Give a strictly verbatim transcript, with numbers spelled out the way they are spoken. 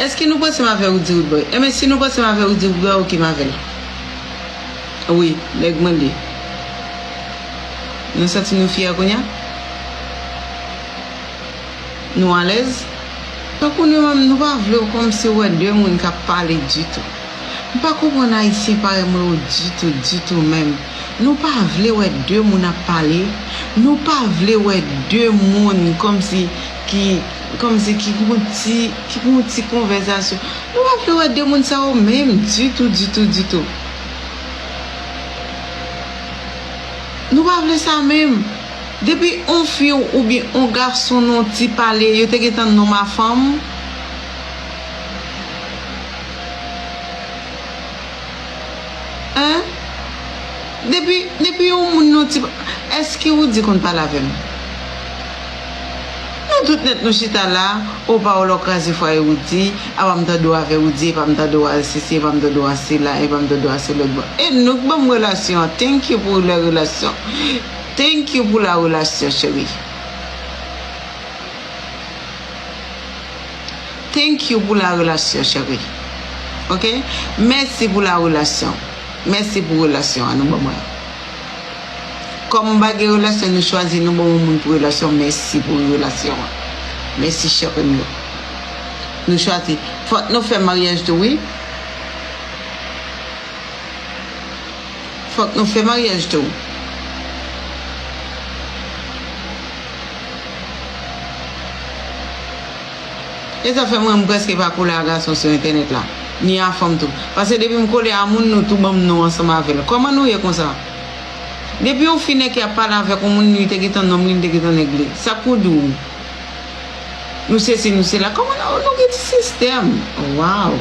Èske nou panse m avè Roody Roodboy? Enben, si nou panse m avè Roody Roodboy, oke, m avè l. Wi, nèg mwen li. Nou santi nou fyè kounye a? Nou alèz? Tankou nou menm, nou pa vle w kòmsi w wè de moun k ap pale ditou. M pa konprann Ayisyen parèy mwen yo ditou, ditou menm. Nou pa vle wè de moun ap pale. Nou pa vle wè de moun kòmsi ki, kòmsi ki gon ti, ki gon ti konvèsasyon. Nou pa vle wè de moun sa yo menm ditou, ditou, ditou. Nou pa vle sa menm. Depi on fi oubyen on gason non ti pale, yo te gentan nonm a fanm. Hein? Depi, depi yon moun non ti pa-, èske Roody konn pale avè m? Nou tout nèt nou chita la, o pa w lò kraze fwaye Roody, a pa m tande w avè Roody, e pa m tande w a sesi, e pa m tande w a sela, e pa m tande w a se lòt bò. E nou k ban m relasyon an, thank you pou lè relasyon. Thank you pou la relasyon, cheri. Thank you pou la relasyon, cheri. Oke? Mèsi pou la relasyon. Mèsi pou relasyon an nou ban mwen. Kòm m pa gen relasyon, nou chwazi nou ban yon moun pou relasyon. Mèsi pou relasyon an. Mèsi, cheri m yo. Nou chwazi. Fòk nou fè maryaj tou, wi. Fòk nou fè maryaj tou. E sa fè mwen, m prèske pa kole a gason sou entènèt la, ni a fanm tou. Paske depi m kole a moun, nou tou ban m non ansanm avè l. Kòman nou ye konsa? Depi yon fi nèk ap pale avèk yon moun, li te gentan nonm li, li te gentan nèg li. Sa k pou di w? Nou sesi, nou sela. Kòman nou, nou gen ti sistèm? Waw!